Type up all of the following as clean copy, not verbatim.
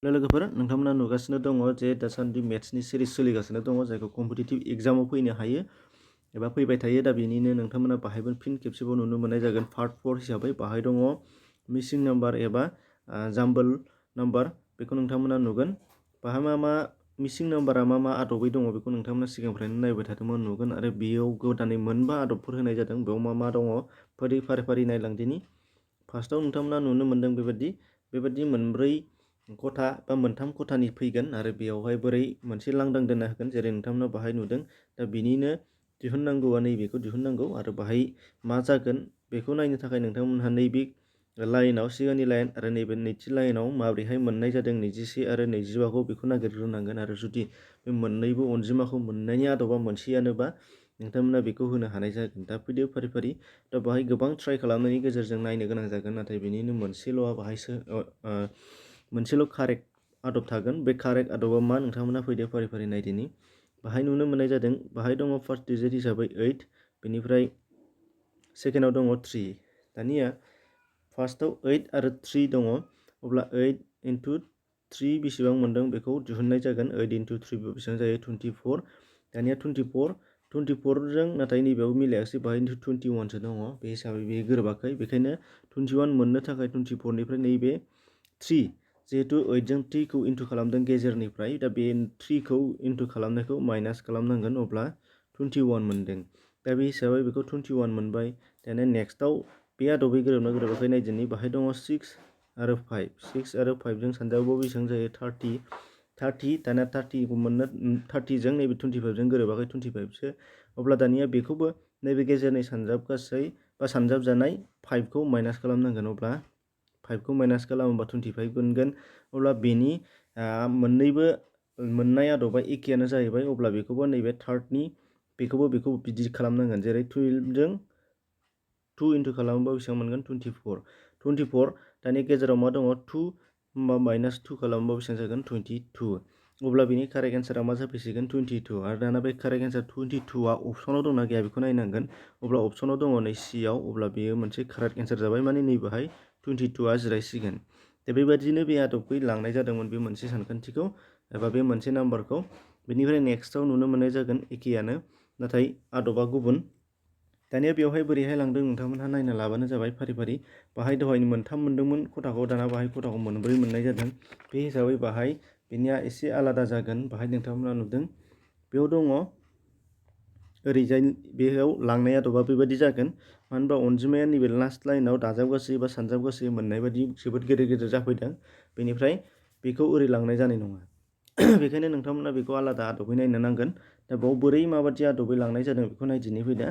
लोगोफोर नोंथांमोना नुगासिनो दङ जे दासान्दि मेथ्सनि सिरिज सोलिगासिनो दङ जायखौ कम्पिटिटिभ एग्जामाव फैनो हायो एबा फैबाय थायो। दा बेनिनो नोंथांमोना बाहायबो फिन खेबसेबाव नुनो मोननाय जागोन पार्ट 4 हिसाबै बाहाय दङ मिसिं नाम्बार एबा जाम्बल नाम्बार बेखौ नोंथांमोना नुगोन। बाहाय मा मिसिं नाम्बारा मा आदबै दङ बेखौ नोंथांमोना सिगांनिफ्रायनो नायबाय थादोंमोन नुगोन आरो बेयाव गोदानै मोनबा आदबफोर होनाय जादों। बेयाव मा दङ फारि फारि नायलांदिनि। फार्स्टआव नोंथांमोना नुनो मोनदों बेबायदि मोनब्रै खथा बा मोनथाम खथानि फैगोन आरो बेयावहाय बोरै मोनसे लांदां दोनना होगोन जेरै नोंथांमोना बाहाय नुदों। दा बिनिनो दिहुननांगौआ नैबेखौ दिहुननांगौ आरो बाहाय मा जागोन बेखौ नायनो थाखाय नोंथांमोनहा नैबे लाइनाव सिगांनि लाइन आरो नैबे नैथि लाइनाव माबोरैहाय मोननाय जादों 26 आरो 25खौ बेखौ नागिरग्रोनांगोन आरो जुदि बे मोननैबो अनजिमाखौ मोननायनि आदबा मोनसेयानोबा नोंथांमोना बेखौ होनो हानाय जागोन। दा फैदो फारि दा बाहाय गोबां ट्राइ खालामनायनि गेजेरजों नायनो गोनां जागोन नाथाय बेनिनो मोनसेल' कारेक्ट आदब थागोन। बे कारेक्ट आदबा मा नोंथांमोना फैदो फारि नायदिनि। बाहाय नुनो मोननाय जादों बाहाय दङ फार्स्ट डिजिट हिसाबै 8 बेनिफ्राय सेकेन्डआव दङ 3। दानिया फार्स्टआव 8 आरो 3 दङ अब्ला 8 into 3 बेसेबां मोनदों बेखौ दिहुननाय जागोन। 8 into 3 बेसेबां जायो 24। दानिया 24जों नाथाय नैबेयाव मिलायाखिसै बाहाय 21सो दङ बे हिसाबै बेयो गोरोबाखै। बेखायनो 21 मोननो थाखाय 24निफ्राय नैबे 3 जिहेतु 8जों 3खौ इन्टु खालामदों गेजेरनिफ्राय दा बे 3खौ इन्टु खालामनायखौ माइनास खालामनांगोन अब्ला 21 मोनदों। दा बे हिसाबै बेखौ 21 मोनबाय। दानिया नेक्स्टआव बे आदबै गोरोबना गोरोबाखै नायदिनि। बाहाय दङ 6 आरो 5 जों सानजाबाबो बेसेबां जायो 30 दानिया 30खौ मोननो 30जों नैबे 25जों गोरोबाखै 25सो अब्ला दानिया बेखौबो नैबे गेजेरनि सानजाबगासै बा सानजाबजानाय 5खौ माइनास खालामनांगोन अब्ला 5खौ माइनास खालामोबा 25 मोनगोन। अब्ला बेनि मोननैबो मोननाय आदबा एखेयानो जाहैबाय अब्ला बेखौबो नैबे थार्डनि बेखौ बिदि खालामनांगोन जेरै 12जों 2 इन्टु खालामोबा बेसेबां मोनगोन 24 दानि गेजेराव मा दङ 2 होमबा माइनास 2 खालामोबा बेसेबां जागोन 22 अब्ला बेनि कारेक्ट एन्सारा मा जाफैसिगोन 22 आरो दाना बे कारेक्ट एन्सार 22आ अपसनाव दंना गैया बेखौ नायनांगोन। अब्ला अपसनाव दङ नै सिआव अब्ला बेयो मोनसे कारेक्ट एन्सार जाबाय माने नैबेहाय 22आ जिरायसिगोन। दा बेबायदिनो बे आदबखौ लांनाय जादोंमोन बे मोनसे सानखान्थिखौ एबा बे मोनसे नाम्बारखौ। बेनिफ्राय नेक्स्टआव नुनो मोननाय जागोन एखेयानो नाथाय आदबा गुबुन। दानिया बेवहाय बोरैहाय लांदों नोंथांमोनहा नायना लाबानो जाबाय फारि बाहाय दहाय मोनथाम मोनदोंमोन खथाखौ दाना बाहाय खथाखौ मोनब्रै मोननाय जादों। बे हिसाबै बाहाय बेनिया एसे आलादा जागोन। बाहाय नोंथांमोना नुदों बेयाव दङ ओरैजाय बेयाव लांनाय आदबा बेबायदि जागोन मानो होनबा अनजिमाया नैबे लास्ट लाइनाव दाजाबगासै बा सानजाबगासै मोननाय बायदि जोबोद गेदेर जाफैदों। बेनिफ्राय बेखौ ओरै लांनाय जानाय नङा। बेखायनो नोंथांमोना बेखौ आलादा आदबै नायनो नांगोन। दा बेयाव बोरै माबायदि आदबै लांनाय जादों बेखौ नायदिनि फैदा।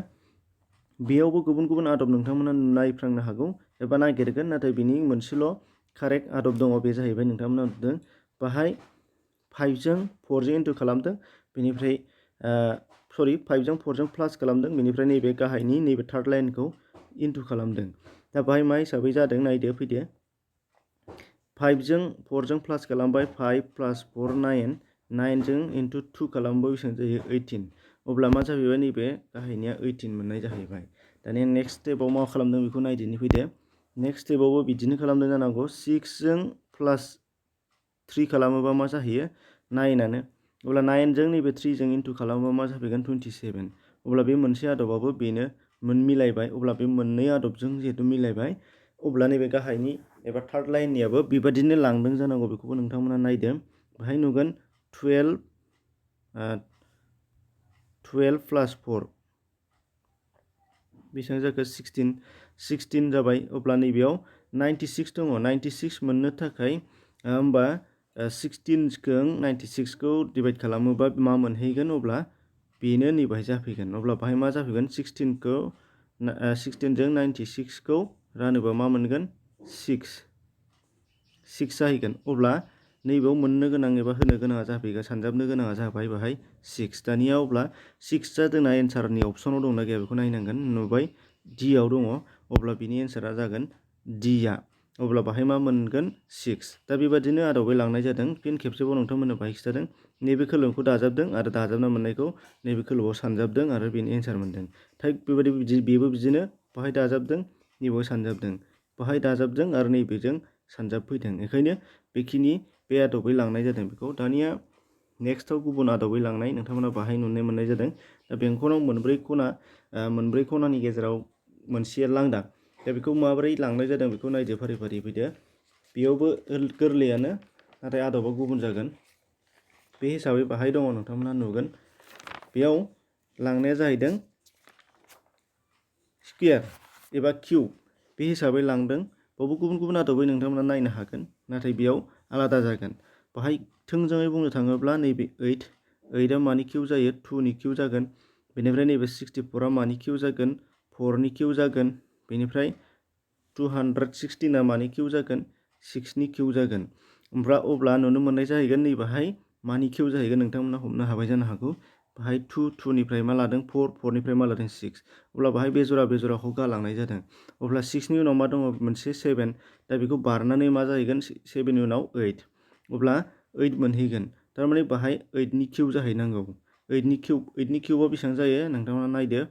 बेयावबो गुबुन आदब नोंथांमोना नायफ्रांनो हागौ एबा नागिरगोन नाथाय बिनि मोनसेल' कारेक्ट आदब दङ बे जाहैबाय नोंथांमोना नुदों बाहाय 5जों 4जों इन्टु खालामदों बेनिफ्राय 5जों 4जों प्लास खालामदों बेनिफ्राय नैबे गाहायनि नैबे थार्ड लाइनखौ इन्टु खालामदों। दा बाहाय मा हिसाबै जादों नायदो फैदो 5जों 4जों प्लास खालामबाय 5 + 4 9जों इन्टु 2 खालामोबा बेसेबां जायो 18 अब्ला मा जाहैबाय नैबे गाहायनिया 18 मोननाय जाहैबाय। दानिया नेक्स्ट स्टेपाव मा खालामदों बेखौ नायदिनि फैदो। नेक्स्ट स्टेपावबो बिदिनो खालामदों जानांगौ 6जों +3 खालामोबा मा जाहैयो 9आनो अब्ला 9जों नैबे 3जों इन्टु खालामोबा मा जाफैगोन 27 अब्ला बे मोनसे आदबाबो बेनो मिलायबाय। अब्ला बे मोननै आदबजों जिहेतु मिलायबाय अब्ला नैबे गाहायनि एबा थार्ड लाइननियाबो बेबादिनो लांदों जानांगौ बेखौबो नोंथांमोना नायदों। बाहाय नुगोन 12 + 4 बेसेबां जाखो 16 जाबाय। अब्ला नैबेयाव 96 दङ 96 मोननो थाखाय होमबा 16जों 96खौ डिभाइड खालामोबा मा मोनहैगोन अब्ला बेनो नैबाहाय जाफैगोन। अब्ला बाहाय मा जाफैगोन 16जों 96खौ रानोबा मा मोनगोन 6 जाहैगोन। अब्ला नैबेयाव मोननो गोनां एबा होनो गोनाङा जाफैगोन सानजाबनो गोनाङा जाबाय बाहाय 6। दानिया अब्ला 6आ जोंना एन्सारनि अपसनाव दंना गैया बेखौ नायनांगोन। नुबाय डिआव दङ अब्ला बिनि एन्सारा जागोन डिआ अब्ला बाहाय मा मोनगोन 6। दा बेबादिनो आदबै लांनाय जादों। फिन खेबसेबाव नोंथांमोननो बाहाय खिथादों नैबे खोलोमखौ दाजाबदों आरो दाजाबना मोननायखौ नैबे खोलोआव सानजाबदों आरो बेनि एन्सार मोनदों। थिग बेबो बिदिनो बाहाय दाजाबदों नैबेयाव सानजाबदों बाहाय दाजाबदों आरो नैबेजों सानजाबफैदों। बेखायनो बेखिनि बे आदबै लांनाय जादों बेखौ। दानिया नेक्स्टआव गुबुन आदबै लांनाय नोंथांमोना बाहाय नुनो मोननाय जादों। दा बेंखनाव मोनब्रै खनानि गेजेराव मोनसेया लांदां। दा बेखौ माबोरै लांनाय जादों बेखौ नायदो फारि फारि फैदो। बेयावबो गोरलैयानो, नाथाय आदबा गुबुन जागोन। बे हिसाबै बाहाय दङ नोंथांमोना नुगोन। बेयाव लांनाया जाहैदों स्कुवेर एबा किउब, बे हिसाबै लांदों। बावबो गुबुन गुबुन आदबै नोंथांमोना नायनो हागोन, नाथाय बेयाव आलादा जागोन। बाहाय थोंजोङै बुंनो थाङोब्ला नैबे 8आ मानि किउब जायो? 2नि किउब जागोन। बेनिफ्राय नैबे 64आ मानि किउब जागोन? 4नि किउब जागोन। बेनिफ्राय 216आ मानि किउब जागोन? 6नि किउब जागोन। ओमफ्राय अब्ला नुनो मोननाय जाहैगोन नैबाहाय मानि किउब जाहैगोन नोंथांमोना हमनो हाबाय जानो हागौ। बाहाय 2निफ्राय मा लादों? 4निफ्राय मा लादों? 6। अब्ला बाहाय बे जराखौ गालांनाय जादों। अब्ला 6नि उनाव मा दङ? मोनसे 7। दा बेखौ बारनानै मा जाहैगोन? 7नि उनाव 8। अब्ला 8 मोनहैगोन। थारमाने बाहाय 8नि किउब जाहैनांगौ। 8नि किउबआ बेसेबां जायो? नोंथांमोना नायदो।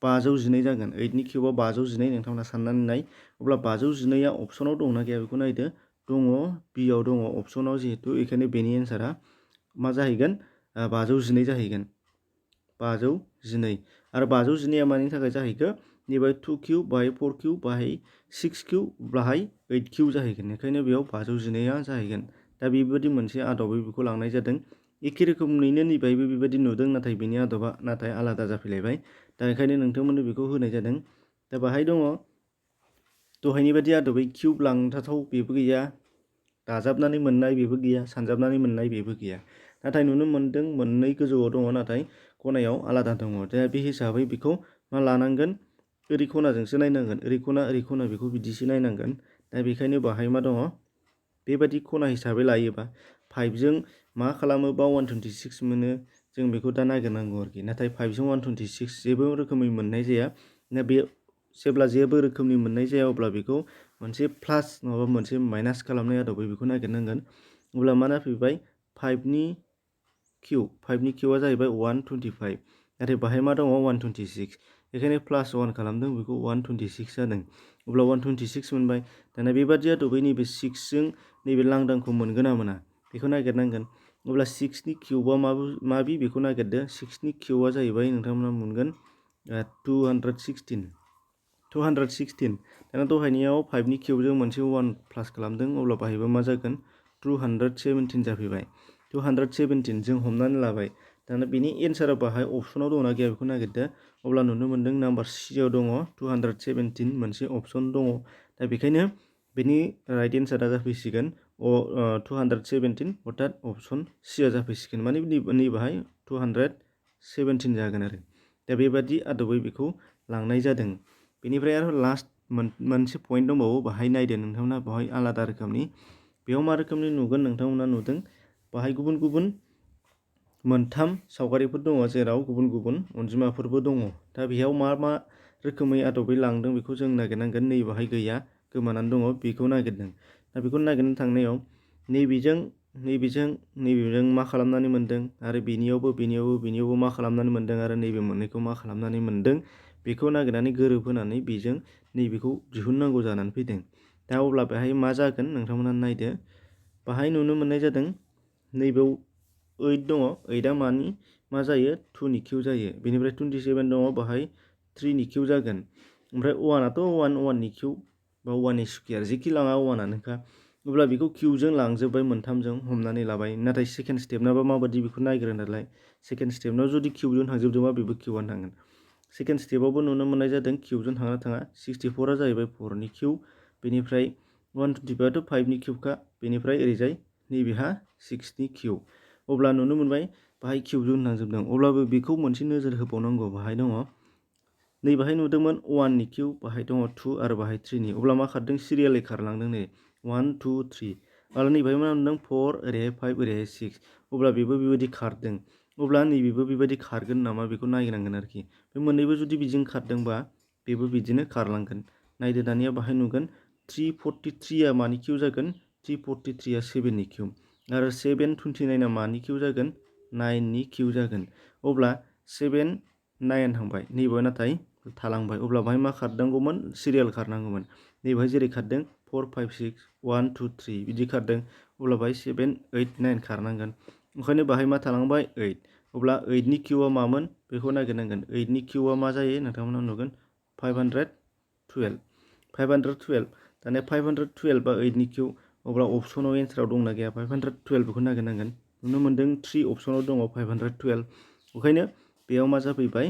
512 जागोन। 8नि किउबआ 512 नोंथांमोना साननानै नाय। अब्ला 512आ अपसनाव दंना गैया बेखौ नायदो। दङ, बियाव दङ अपसनाव, जिहेतु बेखायनो बेनि एन्सारा मा जाहैगोन? 512 जाहैगोन। 512 आरो 512आ मानि थाखाय जाहैखो? नैबे 2 किउब, बाहाय 4 किउब, बाहाय 6 किउब, बाहाय 8 किउब जाहैगोन। बेखायनो बेयाव 512आ जाहैगोन। दा बेबायदि मोनसे आदबै बेखौ लांनाय जादों। एखे रोखोमैनो नैबेहायबो बेबायदि नुदों, नाथाय बेनि आदबा आलादा जाफैलायबाय। दा ओंखायनो नोंथांमोननो बेखौ होनाय जादों। दा बाहाय दङ दहायनि बायदि आदबै किउब लांथावथाव बेबो गैया, दाजाबनानै मोननाय बेबो गैया, सानजाबनानै मोननाय बेबो गैया। नाथाय नुनो मोनदों मोननै गोजौआव दङ, नाथाय खनायाव आलादा दङ। दा बे हिसाबै बेखौ मा लानांगोन? ओरै खनाजोंसो नायनांगोन। ओरै खना बेखौ बिदिसो नायनांगोन। दा बेखायनो बाहाय मा दङ? बेबायदि खना हिसाबै लायोबा 5जों मा खालामोबा 126 मोनो, जों बेखौ दा नागिरनांगौ आरोखि। नाथाय 5जों 126 जेबो रोखोमै मोननाय जाया। दा बे जेब्ला जेबो रोखोमनि मोननाय जाया, अब्ला बेखौ मोनसे प्लास नङाबा मोनसे माइनास खालामनाय आदबै बेखौ नागिरनांगोन। अब्ला मा फैबाय? 5नि किउबआ जाहैबाय 125। नाथाय बाहाय मा दङ? 126। बेखायनो +1 खालामदों, बेखौ 126 जादों। अब्ला 126 मोनबाय। दाना बेबादि आदबै नैबे 6जों नैबे लांदांखौ मोनगोन ना मोना बेखौ नागिरनांगोन। अब्ला 6नि किउबआ माबि बेखौ नागिरदो। 6नि किउबआ जाहैबाय नोंथांमोना मोनगोन 216। दाना दहायनियाव 5नि किउबजों मोनसे 1 प्लास खालामदों, अब्ला बाहायबा मा जागोन? 217 जाफैबाय। 217 जों हमनानै लाबाय। दाना बेनि एन्सारा बाहाय अपसनाव दंना गैया बेखौ नागिरदो। अब्ला नुनो मोनदों नाम्बार सियाव दङ 217 मोनसे अपसन दङ। दा बेखायनो बेनि राइट एन्सारा जाफैसिगोन 217, अर्थात अपसन सिया जाफैसिगोन। माने नैबाहाय 217 जागोन आरो। दा बेबादि आदबै बेखौ लांनाय जादों। बेनिफ्राय आरो लास्ट मोनसे पइन्ट दंबावो, बाहाय नायदो नोंथांमोना। बाहाय आलादा रोखोमनि, बेयाव मा रोखोमनि नुगोन नोंथांमोना नुदों। बाहाय गुबुन गुबुन मोनथाम सावगारिफोर दङ, जेराव गुबुन गुबुन अनजिमाफोरबो दङ। दा बेयाव मा रोखोमै आदबै लांदों बेखौ जों नागिरनांगोन। नैबाहाय गैया, गोमानानै दङ, बेखौ नागिरदों। दा बेखौ नागिरनो थांनायाव नैबेजों मा खालामनानै मोनदों, आरो बेनियावबो मा खालामनानै मोनदों, आरो नैबे मोननैखौ मा खालामनानै मोनदों, बेखौ नागिरनानै गोरोबहोनानै बेजों नैबेखौ दिहुननांगौ जानानै फैदों। दा अब्ला बेहाय मा जागोन नोंथांमोना नायदो। बाहाय नुनो मोननाय जादों नैबेयाव 8 दङ। 8आ मा जायो? 2नि किउब जायो। बेनिफ्राय 27 दङ, बाहाय 3नि किउब जागोन। ओमफ्राय 1आथ' 1नि किउब बा 1नि स्कुवेर, जेखि लाङा 1आनोखा। अब्ला बेखौ किउबजों लांजोब्बाय, मोनथामजों हमनानै लाबाय। नाथाय सेकेन्ड स्टेपनाबा माबायदि बेखौ नायग्रो नालाय। सेकेन्ड स्टेपनाव जुदि किउबजों थांजोबदोंबा बेबो किउबआनो थांगोन। सेकेन्ड स्टेपआवबो नुनो मोननाय जादों किउबजों थाङा थाङा। 64आ जाहैबाय 4नि किउब। बेनिफ्राय 125आथ' 5नि किउबखा। बेनिफ्राय ओरैजाय नैबेहा 6नि किउब। अब्ला नुनो मोनबाय बाहाय किउबजों थांजोबदों। अब्लाबो बेखौ मोनसे नोजोर होबावनांगौ। बाहाय दङ नैबाहाय नुदोंमोन 1नि किउब, बाहाय दङ 2 आरो बाहाय 3नि। अब्ला मा खारदों? सिरियालै खारलांदों नै 1 2 3। आरो नैबाहाय मा नुदों? 4, ओरैहाय 5, ओरैहाय 6। अब्ला बेबो बेबायदि खारदों। अब्ला नैबेबो बेबायदि खारगोन नामा बेखौ नायनांगोन आरोखि। बे मोननैबो जुदि बिदिनो खारदोंबा बेबो बिदिनो खारलांगोन। नायदो दानिया बाहाय नुगोन 343आ मानि किउब जागोन? 343आ 7नि किउब। आरो 729आ मानि किउब जागोन? 9नि किउब जागोन। अब्ला 7 9 थांबाय, नैबेयाव नाथाय थालांबाय। अब्ला बाहाय मा खारनांगौमोन? सिरियाल खारनांगौमोन। नैबेहाय जेरै खारदों 4 5 6 1 2 3 बिदि खारदों अब्ला बाहाय 7 8 9 खारनांगोन ओंखायनो बाहाय मा थालांबाय 8 अब्ला 8 नि किउआ मामोन बेखौ नागिरनांगोन 8 नि किउआ मा जायो नोंथांमोना नुगोन 512 दानिया 512 बा 8 नि किउ अब्ला अपसनाव एन्साराव दंना गैया 512 बेखौ नागिरनांगोन नुनो मोन्दों 3 अपसनाव दङ 512 ओंखायनो बेयाव मा जाफैबाय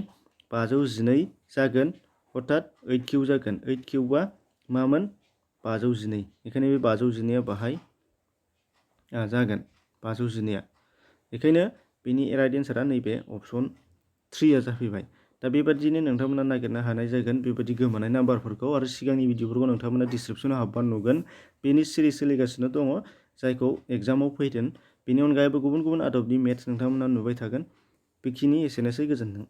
512 जागोन अर्थात 8 किउ जागोन 8 किउबा मामोन 512 बेखायनो बे 512आ बाहाय जागोन 512आ बेखायनो बेनि राइट एन्सारा नैबे अप्सन 3आ जाफैबाय दा बेबादिनो नोंथांमोना नागिरनो हानाय जागोन बेबादि गोमानाय नाम्बारफोरखौ आरो सिगांनि भिडिअफोरखौ नोंथांमोना डिसक्रिपसनाव हाबबा नुगोन बेनि सिरिज सोलिगासिनो दङ जायखौ एग्जामाव फैगोन बेनि अनगायैबो गुबुन गुबुन आदबनि मेथ्स नोंथांमोना नुबाय थागोन बेखिनि एसेनोसै गोजोन्थों।